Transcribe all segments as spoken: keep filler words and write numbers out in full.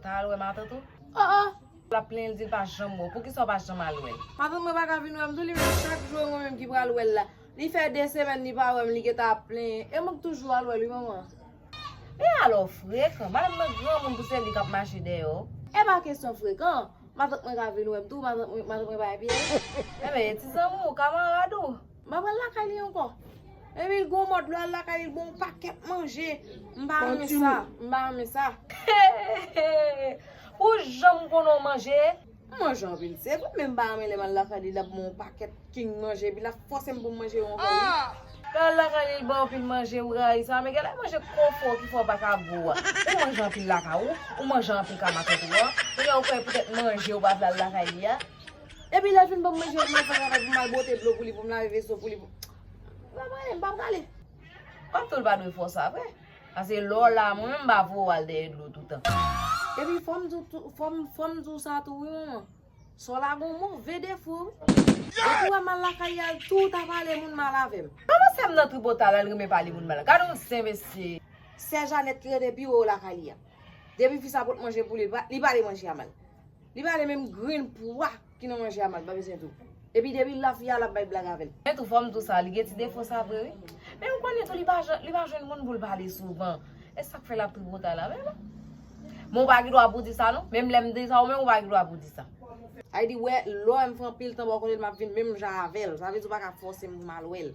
Ta al wè matant ou? Oh, oh. L ap plenyen, l di l pa janm wè w. Poukisa w pa janm al wè l? Matant mwen pa ka vin wè m tou, li menm chak jou e mwen menm ki pral wè l la. Li fè de semèn li pa wè m, li gentan ap plenyen. E mwen k toujou al wè l wi, manman. Men alò frekan, madanm nan granmoun pou se li k ap mache dèyè w. E pa kesyon frekan. Matant mwen ka vin wè m tou, matant mwen, matant mwen pa epye. Enben, e ti zanmi w, kamarad ou. M pa pral lakay li ankò. Epi l gon mòd lè w al lakay li, l ba w yon pakèt manje. M pa renmen sa, m pa renmen sa. Ou janm konnen w manje? M manje anpil, se vre, men m pa renmen lè m al lakay li, l ap ba m yon pakèt king manje, epi l ap fòse m pou m manje yo ankò, wi. Lè w al lakay li, l ba w anpil manje, ou rayi sa, men genlè manje konfò ki fè w pa ka gou a. Ou manje anpil lakay ou, ou manje anpil ka matant ou an, kounye a ou kwè poutèt manje ou pa vle al lakay li a. Epi lè l fin ban m manje, pou m al fè travay, pou m al bwote dlo pou li, pou m lave veso pou li, pou m pa prale, m pa prale. Kòm tou l pa dwe fè w sa vre. Paske lè w la, mwen menm m pa voye w al dèyè dlo toutan. Epi fò m di w tou, fò m, fò m di w sa tou wi, manman. Sò la gon move defo wi. Depi w wè m al lakay li a, l tou ta pale moun mal avè m. Kòman sè m nan tripotay la, l renmen pale moun mal? Gade yon zen mesye. Sè Janèt ki rete pi wo lakay li a. Depi fi sa pot manje pou li, li pa, li pale manje a mal. Li pale menm grenn pwa ki nan manje a mal, pa bezwen di w. Epi depi l la fi a, l ap bay blag avè l. Men tou fò m di w sa, li gen ti defo sa vre wi. Men ou konnen tou, li pa jwenn, li pa jwenn moun pou l pale souvan. E sa k fè l ap tripotay la menm. Men ou pa gen dwa pou di sa non. Menm lè m di sa ou menm ou pa gen dwa pou di sa. Ay di wè, lè m fè anpil tan pa w kote l, m ap vin menm jan avè l. Sa vle di ou pa ka fòse m pou m al wè l.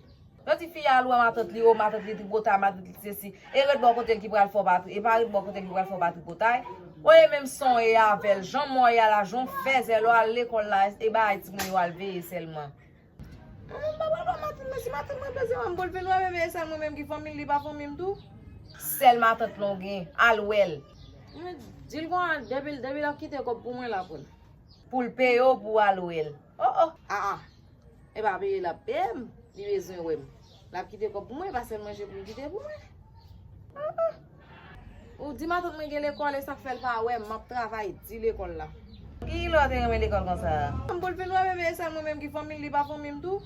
Yo di fi a al wè matant li, o matant li tripotay, matant li sesi. E ret bò kote l ki pral fè w pa tri-, e pa ret bò kote l ki pral fè w pa tripotay. Oye menm san w ye avè l, jan mò ye a la, jan w fèzè lè w al lekòl la, e bagay timoun yo al veye sèlman. Mwen menm m pa pral wè matant mwen, si matant mwen bezwen mwen, m pou l vin wè m, e sèl mwen menm ki fanmi l, li pa fanmi m tou. Sèl matant lan w gen, al wè l. Men di l konsa, depi l, depi l ap kite kòb pou mwen, l ap pran l. Pou l peye w pou w al wè l. Oh, oh. Ah, ah. E pa peye l ap peye m, li bezwen wè m. L ap kite kòb pou mwen, e pa sèl manje pou l kite pou mwen. Ah, ah. Ou di matant mwen gen lekòl, e sa k fè l pa wè m, m ap travay di lekòl la. Kilè w te renmen lekòl konsa? M pou l vin wè m, e sèl mwen menm ki fanmi l, li pa fanmi m tou.